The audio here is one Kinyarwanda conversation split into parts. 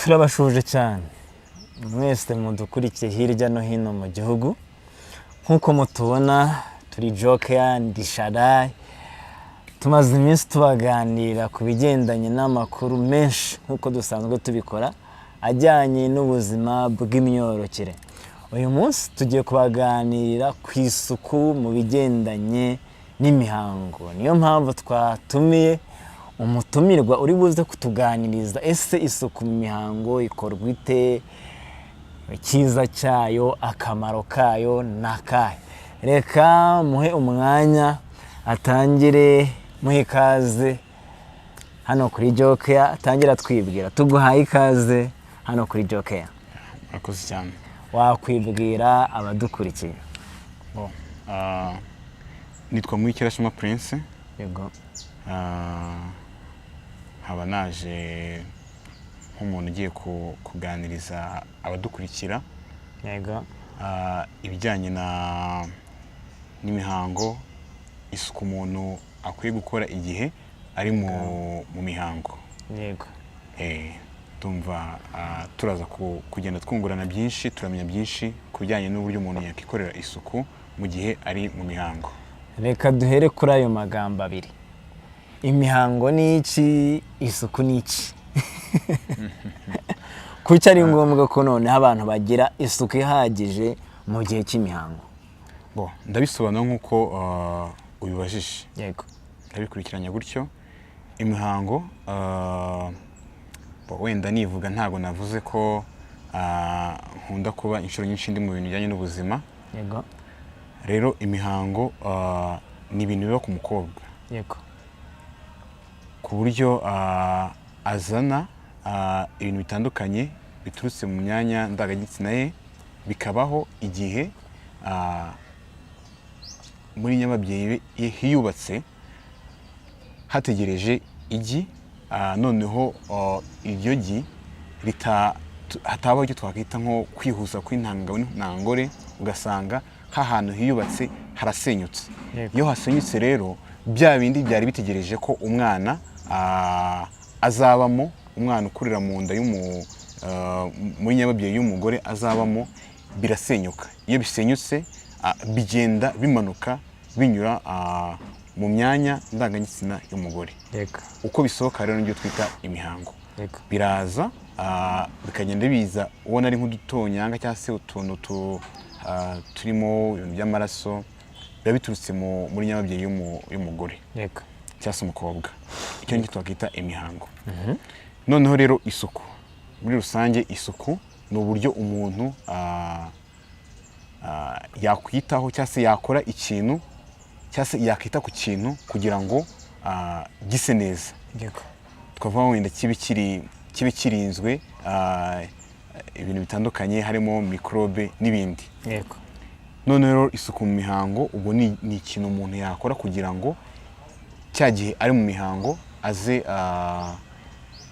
Turabasuhuje cyane mwese mudukurikiye hirya no hino mu gihugu. Nk'uko mutubona, turi Jokeya Ndisharayi. Tumaze iminsi tubaganira ku bigendanye n'amakuru menshi, nk'uko dusanzwe tubikora, ajyanye n'ubuzima bw'imyororokere. Uyu munsi tugiye kubaganirira ku isuku mu bigendanye n'imihango. Niyo mpamvu twatumiye umutumirwa uri buze kutuganiriza: ese isuku mu mihango ikorwa ite? Icyiza cyayo, akamaro kayo ni akahe? Reka muhe umwanya atangire. Muhe ikaze hano kuri Jokeya, atangire atwibwira. Tuguhaye ikaze hano kuri Jokeya. Murakoze cyane. Wakwibwira abadukurikiye? Bon, nitwa Muhikirashema Prince. Nkaba naje nk'umuntu ugiye kuganiriza abadukurikira ibijyanye na n'imihango, isuku umuntu akwiye gukora igihe ari mu mihango. Ndumva turaza kugenda twungurana byinshi, turamenya byinshi ku bijyanye n'uburyo umuntu yakikorera isuku mu gihe ari mu mihango. Reka duhere kuri ayo magambo abiri: imihango ni iki? Isuku ni iki? Kuki ari ngombwa ko noneho abantu bagira isuku ihagije mu gihe cy'imihango? Bo, ndabisobanura nk'uko ubibajije. Ndabikurikiranya gutyo. Imihango, bo, wenda nivuga, ntabwo navuze ko nkunda kuba inshuro nyinshi ndi mu bintu bijyanye n'ubuzima. Rero imihango ni ibintu biba ku mukobwa ku buryo azana ibintu bitandukanye biturutse mu myanya ndangagitsina ye, bikabaho igihe muri nyababyeyi ye hiyubatse hategereje igi. Noneho iryo gi hatabaho icyo twakwita nko kwihuza kw'intangangabo n'intangangore, ugasanga hahantu hiyubatse harasenyutse. Iyo hasenyutse rero, bya bindi byari bitegereje ko umwana azabamo, umwana ukurira mu nda muri nyababyeyi y'umugore azabamo, birasenyuka. Iyo bisenyutse, bigenda bimanuka binyura mu myanya ndangagitsina y'umugore. Uko bisohoka rero nibyo twita imihango. Biraza, bikagenda biza ubona ari nk'udutonyanga cyangwa se utuntu turimo ibintu by'amaraso, biba biturutse muri nyababyeyi y'umugore cyangwa se umukobwa. Icyo ngicyo twakwita imihango. Noneho rero isuku muri rusange, isuku ni uburyo umuntu yakwitaho cyangwa se yakora ikintu cyangwa se yakwita ku kintu kugira ngo gise neza. Twavuga wenda kibe kirinzwe ibintu bitandukanye, harimo mikorobe n'ibindi. Noneho rero isuku mu mihango ubwo ni ikintu umuntu yakora kugira ngo cya gihe ari mu mihango aze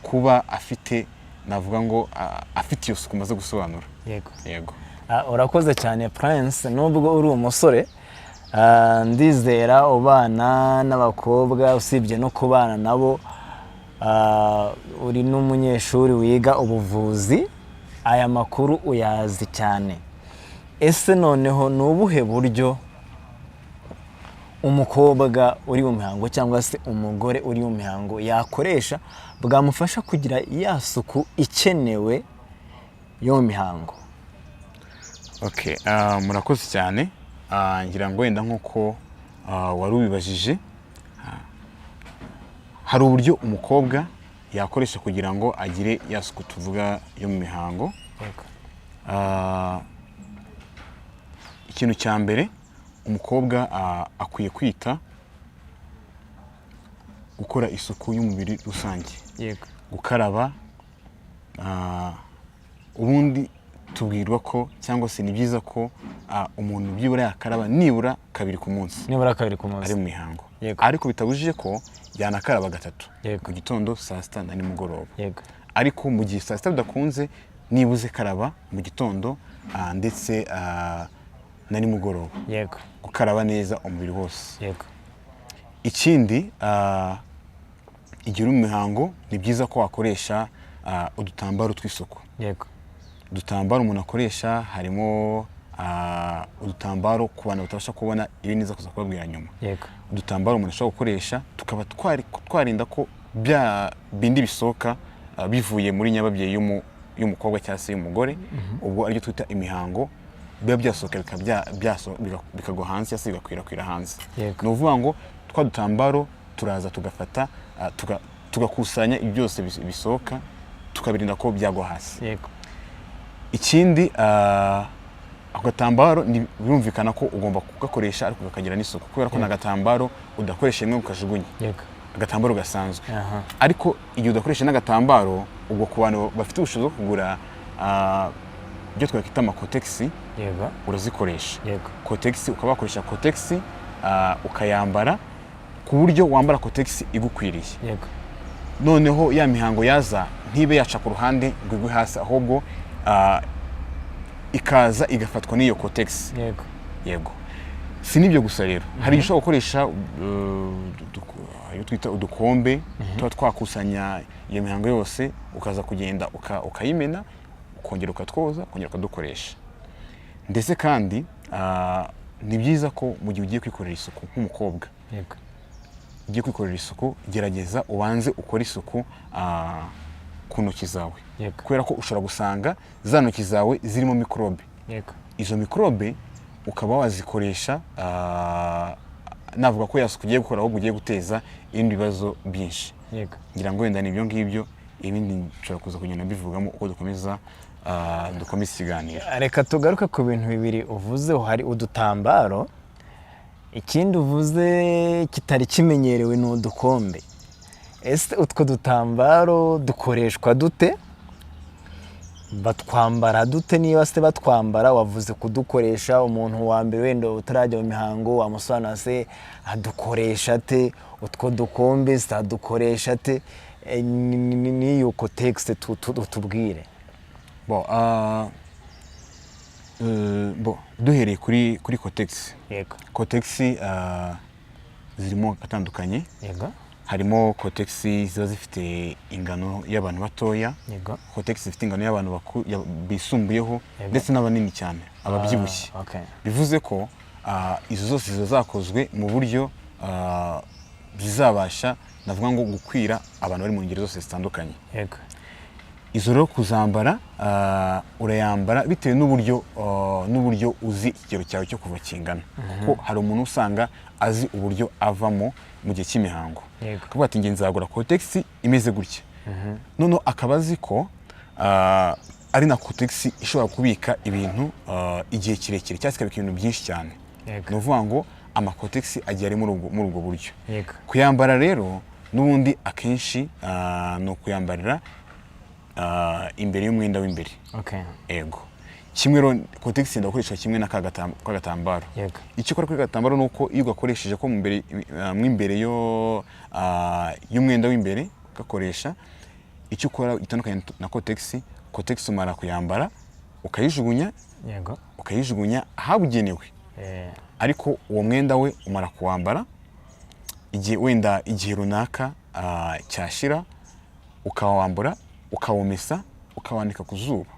kuba afite, navuga ngo afite iyo suku maze gusobanura. Yego. Urakoze cyane Prince. Nubwo uri umusore, ndizera ubana n'abakobwa. Usibye no kubana nabo, uri n'umunyeshuri wiga ubuvuzi, aya makuru uyazi cyane. Ese noneho ni ubuhe buryo umukobwa uri mu mihango cyangwa se umugore uri mu mihango yakoresha bwamufasha kugira ya suku ikenewe yo mu mihango? Okay, murakoze cyane. Ngira ngo wenda nk'uko wari ubibajije, hari uburyo umukobwa yakoresha kugira ngo agire ya suku tuvuga yo mu mihango. Ikintu cya mbere, umukobwa akwiye kwita gukora isuku y'umubiri rusange, gukaraba. Ubundi tubwirwa ko, cyangwa se ni byiza ko umuntu byibura yakaraba nibura kabiri ku munsi nibura kabiri ku munsi ari mu mihango. Ariko bitabujije ko yanakaraba gatatu, mu gitondo, saa sita na nimugoroba. Ariko mu gihe saa sita bidakunze, nibuze karaba mu gitondo ndetse na nimugoroba, gukaraba neza umubiri wose. Ikindi, igihe uri mu mihango ni byiza ko wakoresha udutambaro tw'isuku. Udutambaro umuntu akoresha harimo udutambaro ku bantu batabasha kubona ibi neza kuza kubabwira nyuma. Udutambaro umuntu ashobora gukoresha tukaba twarinda ko bya bindi bisohoka bivuye muri nyababyeyi y'umukobwa cyangwa se y'umugore, ubwo aribyo twita imihango, biba byasohoka bikagwa hanze cyangwa se bigakwirakwira hanze. Ni ukuvuga ngo twa dutambaro turaza tugafata, tugakusanya ibyo byose bisohoka, tukabirinda ko byagwa hasi. Ikindi, ako gatambaro birumvikana ko ugomba kugakoresha ariko kakagira n'isuku, kubera ko ni agatambaro udakoresha rimwe ukajugunya, agatambaro gasanzwe. Ariko igihe udakoresha n'agatambaro, ubwo ku bantu bafite ubushobozi bwo kugura ibyo twakwita amakotegisi, urazikoresha. Kotegisi ukaba wakoresha kotegisi, ukayambara ku buryo wambara kotegisi igukwiriye. Noneho ya mihango yaza ntibe yaca ku ruhande ngo igwe hasi, ahubwo ikaza igafatwa n'iyo kotegisi. Yego, si n'ibyo gusa rero, hari ibyo ushobora gukoresha, ayo twita udukombe tuba twakusanya iyo mihango yose, ukaza kugenda ukayimena, ukongera ukatwoza, ukongera ukadukoresha. Ndetse kandi ni byiza ko mu gihe ugiye kwikorera isuku nk'umukobwa, ugiye kwikorera isuku, gerageza ubanze ukore isuku ku ntoki zawe, kubera ko ushobora gusanga za ntoki zawe zirimo mikorobe. Izo mikorobe ukaba wazikoresha, navuga ko ya suku ugiye gukora ahubwo ugiye guteza ibindi bibazo byinshi. Ngira ngo wenda ni ibyo ngibyo, ibindi nshobora kuza kugenda mbivugamo uko dukomeza ikiganiro. Reka tugaruke ku bintu bibiri uvuze. Hari udutambaro, ikindi uvuze kitari kimenyerewe ni udukombe. Ese utwo dutambaro dukoreshwa dute? Batwambara dute, niba se batwambara? Wavuze kudukoresha, umuntu wa mbere wenda utarajya mu mihango wamusobanura se adukoresha ate? Utwo dukombe se adukoresha ate? N'iyo kotegisi utubwire. Bon, bon, duhereye kuri kotegisi. Kotegisi zirimo atandukanye. Harimo kotegisi ziba zifite ingano y'abantu batoya, kotegisi zifite ingano y'abantu bisumbuyeho, ndetse n'abanini cyane, ababyibushye. Bivuze ko izo zose ziba zakozwe mu buryo zizabasha, navuga ngo, gukwira abantu bari mu ngeri zose zitandukanye. Izo rero kuzambara, urayambara bitewe n'uburyo uzi ikigero cyawe cyo kuva kingana, kuko hari umuntu usanga azi uburyo avamo mu gihe cy'imihango, akavuga ati: "Njye nzagura kotegisi imeze gutya." Noneho akaba azi ko ari na kotegisi ishobora kubika ibintu igihe kirekire cyangwa se ikabika ibintu byinshi cyane. Ni ukuvuga ngo amakotegisi agiye ari muri ubwo buryo. Kuyambara rero n'ubundi akenshi ni ukuyambarira imbere y'umwenda w'imbere. Ego, kimwe rero kotegisi yenda gukoreshwa kimwe na ka gatambaro. Icyo ukora kuri gatambaro ni uko iyo ugakoresheje ko mu imbere yo y'umwenda w'imbere ugakoresha, icyo ukora gitandukanye na kotegisi, kotegisi umara kuyambara ukayijugunya, ukayijugunya ahabugenewe. Ariko uwo mwenda we umara kuwambara, igihe wenda igihe runaka cyashira, ukawambura, ukawumesa, ukawanika ku zuba,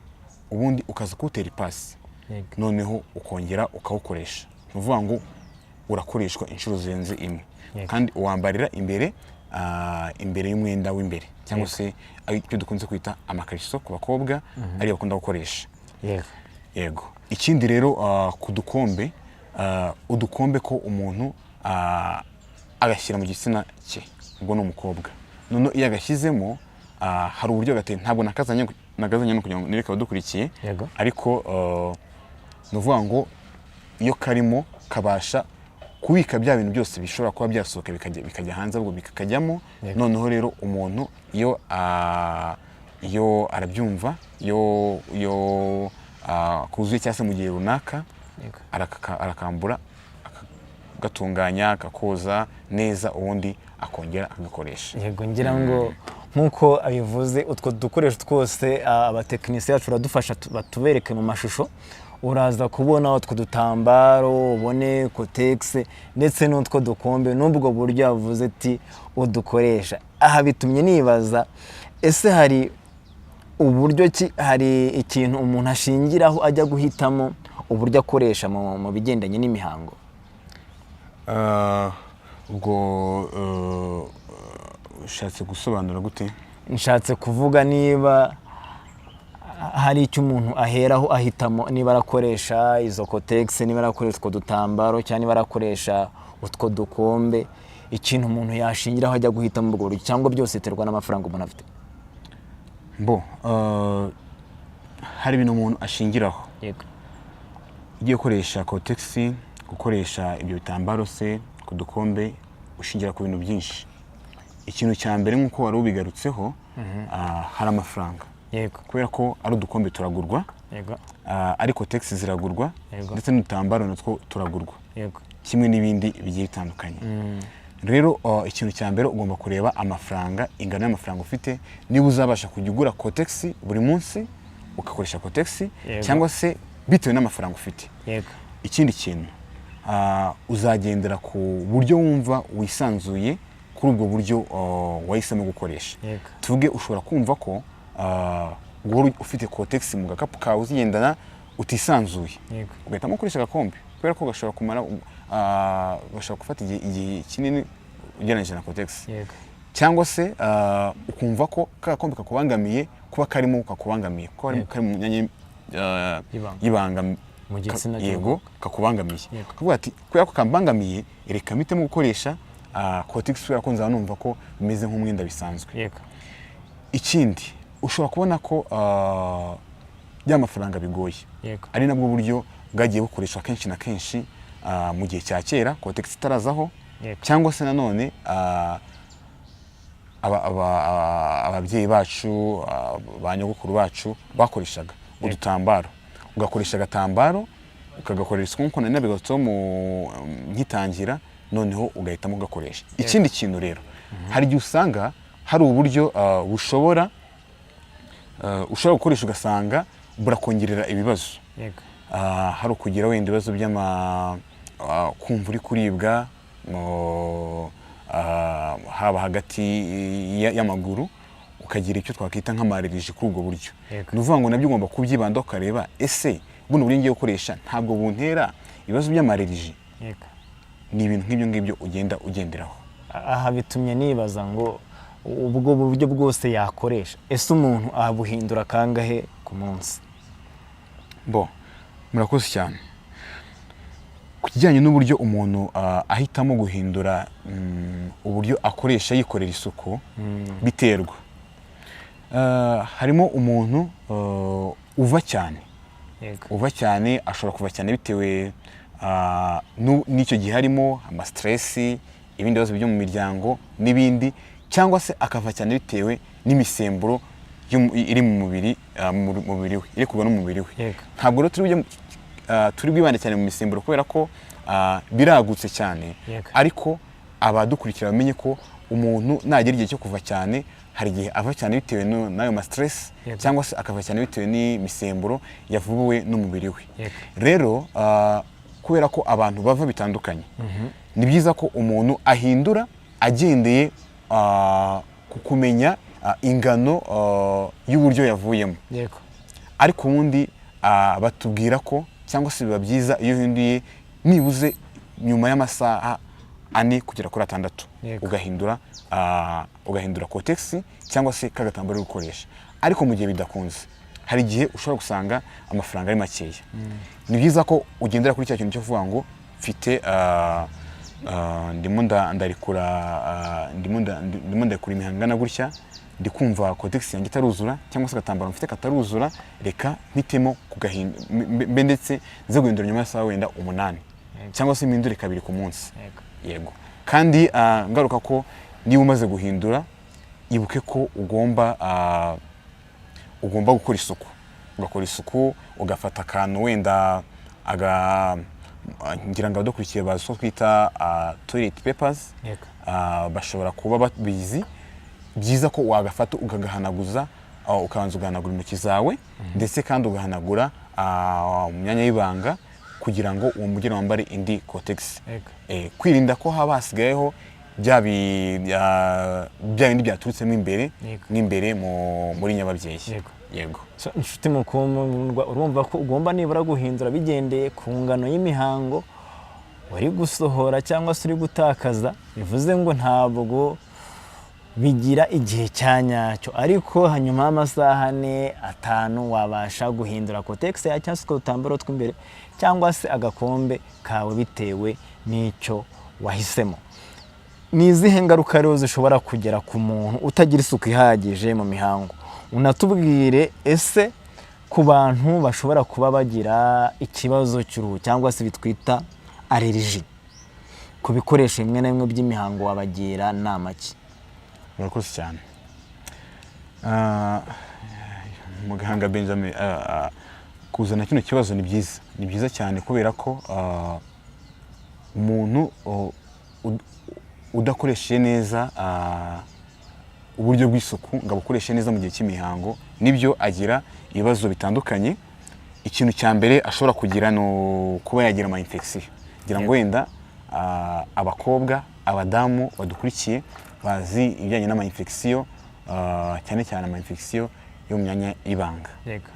ubundi ukaza kuwutera ipasi, noneho ukongera ukawukoresha. Ni ukuvuga ngo urakoreshwa inshuro zirenze imwe. Kandi uwambarira imbere y'umwenda w'imbere, cyangwa se icyo dukunze kwita amakariso ku bakobwa, ariyo bakunda gukoresha. Yego, ikindi rero, ku dukombe, udukombe ko umuntu agashyira mu gitsina cye, ubwo ni umukobwa. Noneho iyo agashyizemo, hari uburyo gateye, ntabwo nakazanye no kugira ngo nereke abadukurikiye. Ariko ni ukuvuga ngo iyo karimo kabasha kubika bya bintu byose bishobora kuba byasohoka bikajya hanze, ahubwo bikakajyamo. Noneho rero umuntu iyo arabyumva, iyo kuzuye cyangwa se mu gihe runaka, arakambura, akagatunganya, akakoza neza, ubundi akongera akagakoresha. Yego, ngira ngo nk'uko abivuze, utwo dukoresho twose abatekinisiye bacu baradufasha batubereke mu mashusho. Uraza kubona utwo dutambaro, ubone kotegisi ndetse n'utwo dukombe n'ubwo buryo yavuze ati udukoresha. Aha bitumye nibaza, ese hari Uburyo ki hari ikintu umuntu ashingiraho ajya guhitamo uburyo akoresha mu bigendanye n'imihango? Ubwo ushatse gusobanura gute? Nshatse kuvuga niba hari icyo umuntu aheraho ahitamo, niba arakoresha izo Kotex, niba arakoresha utwo dutambaro, cyangwa niba arakoresha utwo dukombe, ikintu umuntu yashingiraho ajya guhitamo ubwo buryo, cyangwa byose biterwa n'amafaranga umuntu afite? Bo, hari ibintu umuntu ashingiraho. Ugiye gukoresha Kotex, gukoresha ibyo bitambaro se, ku dukombe, ushingira ku bintu byinshi. Ikintu cya mbere, nk'uko wari ubigarutseho, hari amafaranga, kubera ko ari udukombe turagurwa, ari Kotex ziragurwa, ndetse n'udutambaro natwo turagurwa, kimwe n'ibindi bigiye bitandukanye. Rero ikintu cya mbere ugomba kureba amafaranga, ingano y'amafaranga ufite, niba uzabasha kujya ugura Kotex buri munsi, ugakoresha Kotex, cyangwa se bitewe n'amafaranga ufite. Ikindi kintu, uzagendera ku buryo wumva wisanzuye kuri ubwo buryo wahisemo gukoresha. Tuvuge ushobora kumva ko guhora ufite Kotex mu gakapu kawe uzigendana utisanzuye, ugahitamo gukoresha agakombe, kubera ko gashobora kumara gashobora gufata igihe kinini ugereranyije na Kotex. Cyangwa se ukumva ko ka gakombe kakubangamiye, kuba karimo kakubangamiye, kuba kari mu myanya y'ibanga. Y'ibanga. Mu gitsina. Yego, kakubangamiye. Kuvuga ati kubera ko kambangamiye, reka mpitemo gukoresha Kotex, kubera ko nzaba numva ko bimeze nk'umwenda bisanzwe. Ikindi, ushobora kubona ko ya mafaranga bigoye, ari nabwo buryo bwagiye bukoreshwa kenshi na kenshi mu gihe cya kera Kotex itarazaho, cyangwa se nanone ababyeyi bacu, ba nyogokuru bacu bakoreshaga udutambaro. Ugakoresha agatambaro ukagakorera isuku nk'uko nari nabigarutseho mu nkitangira, noneho ugahitamo ugakoresha. Ikindi kintu rero, hari igihe usanga hari uburyo bushobora ushobora gukoresha ugasanga burakongerera ibibazo. Hari ukugira wenda ibibazo by'ama kumva uri kuribwa haba hagati y'amaguru, ukagira icyo twakwita nk'ama allergie kuri ubwo buryo. Ni ukuvuga ngo nabyo ugomba kubyibandaho, ukareba: ese buno buryo ngiye gukoresha ntabwo buntera ibibazo by'ama allergie? Ni ibintu nk'ibyo ngibyo ugenda ugenderaho. Aha bitumye nibaza ngo ubwo buryo bwose yakoresha, ese umuntu abuhindura kangahe ku munsi? Bo, murakoze cyane. Ku kijyanye n'uburyo umuntu ahitamo guhindura uburyo akoresha yikorera isuku, biterwa. Harimo umuntu uva cyane. Uva cyane ashobora kuva cyane bitewe n'icyo gihe harimo ama stress, ibindi bibazo byo mu miryango n'ibindi, cyangwa se akava cyane bitewe n'imisemburo iri mu mubiri, mu mubiri we, iri kurwa n'umubiri we. Ntabwo rero turi bwibande cyane mu misemburo, kubera ko biragutse cyane. Ariko abadukurikira bamenye ko umuntu nagera igihe cyo kuva cyane, hari igihe ava cyane bitewe n'ayo ma stress, cyangwa se akava cyane bitewe n'imisemburo yavubuwe n'umubiri we. Rero kubera ko abantu bava bitandukanye, ni byiza ko umuntu ahindura agendeye ku kumenya ingano y'uburyo yavuyemo. Ariko ubundi batubwira ko, cyangwa se biba byiza iyo uhinduye nibuze nyuma y'amasaha 4 kugera kuri 6, ugahindura Kotex cyangwa se kagatambaro uri gukoresha. Ariko mu gihe bidakunze, hari igihe ushobora gusanga amafaranga ari makeya, ni byiza ko ugendera kuri cya kintu cyo kuvuga ngo mfite ndimo ndarekura ndimo ndarekura imihango ingana gutya, ndi kumva Kotex yanjye itaruzura cyangwa se agatambaro mfite kataruzura, reka mpitemo mbe ndetse nze guhindura nyuma y'amasaha wenda 8, cyangwa se mpindure kabiri ku munsi. Yego. Kandi ngaruka ko niba umaze guhindura, ibuke ko ugomba gukora isuku, ugakora isuku, ugafata akantu wenda aga ngira ngo abadukurikiye bazi uko twita toilet papers. Bashobora kuba babizi. Byiza ko wagafata ukagahanaguza, ukabanza ugahanagura intoki zawe, ndetse kandi ugahanagura mu myanya y'ibanga, kugira ngo uwo mugeni wambare indi Kotex. Kwirinda ko haba hasigayeho bya bindi byaturutsemo imbere, n'imbere muri nyababyeyi. Yego. So, inshuti mukundwa, urumva ko ugomba nibura guhindura bigendeye ku ngano y'imihango uri gusohora cyangwa se uri gutakaza. Bivuze ngo ntabwo bigira igihe cya nyacyo, ariko hanyuma y'amasaha 4, 5 wabasha guhindura Kotex yawe cyangwa se utwo dutambaro tw'imbere cyangwa se agakombe kawe, bitewe n'icyo wahisemo. Ni izihe ngaruka rero zishobora kugera ku muntu utagira isuku ihagije mu mihango? Unatubwire, ese ku bantu bashobora kuba bagira ikibazo cy'uruhu cyangwa se bitwita allergie ku bikoresho bimwe na bimwe by'imihango, wabagira nama ki? Murakoze cyane. Muganga Benjamin, kuzana kino kibazo ni byiza, ni byiza cyane, kubera ko umuntu udakoresheje neza uburyo bw'isuku ngo abukoreshe neza mu gihe cy'imihango, nibyo agira ibibazo bitandukanye. Ikintu cya mbere ashobora kugira ni kuba yagira ama infection. Ngira ngo wenda abakobwa, abadamu badukurikiye bazi ibijyanye n'ama infection, cyane cyane ama infection yo mu myanya y'ibanga. Yego.